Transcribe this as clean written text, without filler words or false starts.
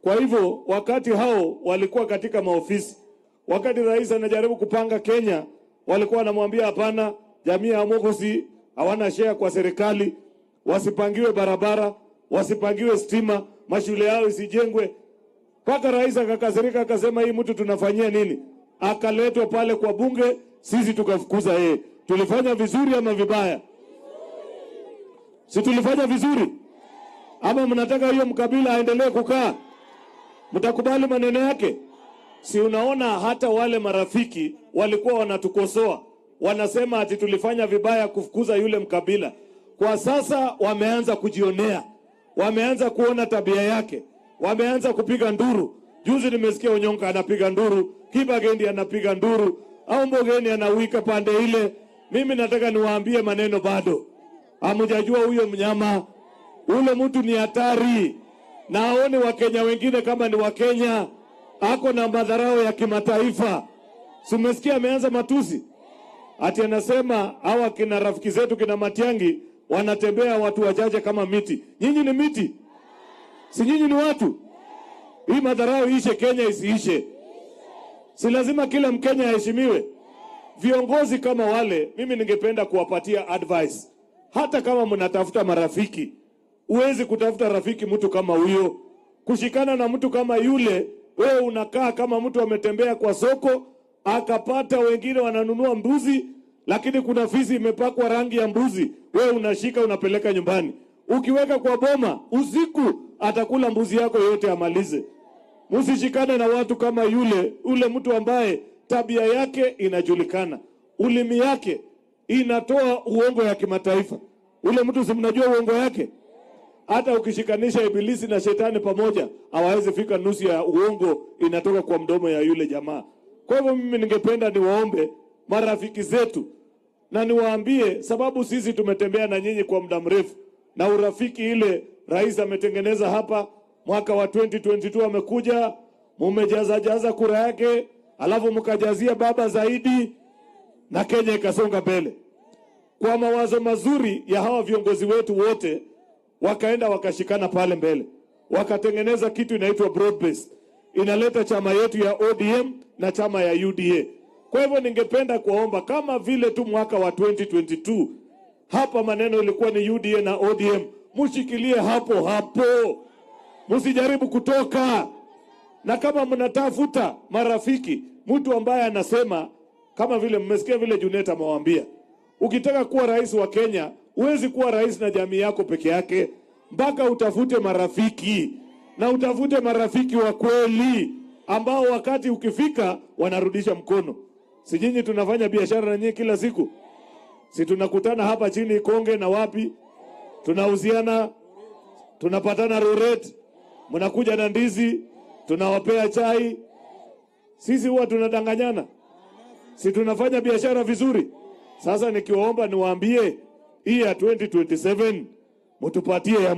Kwa hivyo wakati hao walikuwa katika maofisi, wakati rais anajaribu kupanga Kenya, walikuwa wanamwambia hapana, jamii ya Mogosi hawana share kwa serikali, wasipangiwe barabara, wasipangiwe stima, mashule yao isijengwe. Mpaka rais akakasirika, akasema hii mtu tunafanyia nini? Akaletwa pale kwa bunge, sisi tukafukuza yeye. Tulifanya vizuri ama vibaya? Si tulifanya vizuri? Ama mnataka hiyo mkabila aendelee kukaa? Mtakubali maneno yake? Si unaona hata wale marafiki walikuwa wanatukosoa, wanasema ati tulifanya vibaya kufukuza yule mkabila. Kwa sasa wameanza kujionea, wameanza kuona tabia yake, wameanza kupiga nduru. Juzi nimesikia Onyonka anapiga nduru, Kibagendi anapiga nduru, au Mbogeni anawika pande ile. Mimi nataka niwaambie maneno bado hamjajua huyo mnyama, ule mtu ni hatari, na aone Wakenya wengine kama ni Wakenya, ako na madharau ya kimataifa. Si umesikia ameanza matusi, ati anasema hawa kina rafiki zetu kina Matiangi wanatembea watu wachache kama miti. Nyinyi ni miti? Si nyinyi ni watu? Hii madharau ishe, Kenya isiishe. Si lazima kila Mkenya aheshimiwe? Viongozi kama wale, mimi ningependa kuwapatia advice. Hata kama mnatafuta marafiki, huwezi kutafuta rafiki mtu kama huyo. Kushikana na mtu kama yule, wewe unakaa kama mtu ametembea kwa soko akapata wengine wananunua mbuzi, lakini kuna fisi imepakwa rangi ya mbuzi, wewe unashika unapeleka nyumbani. Ukiweka kwa boma usiku, atakula mbuzi yako yote amalize. Msishikane na watu kama yule, ule mtu ambaye tabia yake inajulikana, ulimi yake inatoa uongo ya kimataifa. Ule mtu si mnajua uongo yake? Hata ukishikanisha ibilisi na shetani pamoja, hawawezi fika nusu ya uongo inatoka kwa mdomo ya yule jamaa. Kwa hivyo mimi ningependa niwaombe marafiki zetu na niwaambie, sababu sisi tumetembea na nyinyi kwa muda mrefu, na urafiki ile rais ametengeneza hapa mwaka wa 2022 amekuja, mumejaza jaza kura yake, alafu mkajazia baba zaidi, na Kenya ikasonga mbele. Kwa mawazo mazuri ya hawa viongozi wetu wote, wakaenda wakashikana pale mbele, wakatengeneza kitu inaitwa broad base, inaleta chama yetu ya ODM na chama ya UDA. Kwa hivyo ningependa kuwaomba, kama vile tu mwaka wa 2022 hapa maneno ilikuwa ni UDA na ODM, mushikilie hapo hapo, msijaribu kutoka. Na kama mnatafuta marafiki, mtu ambaye anasema kama vile mmesikia vile Junet amewaambia, ukitaka kuwa rais wa Kenya huwezi kuwa rais na jamii yako peke yake, mpaka utafute marafiki, na utafute marafiki wa kweli ambao wakati ukifika wanarudisha mkono. Si nyinyi tunafanya biashara na nyinyi kila siku? Si tunakutana hapa chini Ikonge na wapi, tunauziana, tunapatana roret, mnakuja na ndizi, tunawapea chai. Sisi huwa tunadanganyana? Si tunafanya biashara vizuri? Sasa nikiwaomba niwaambie, hii ya 2027 mtupatie ya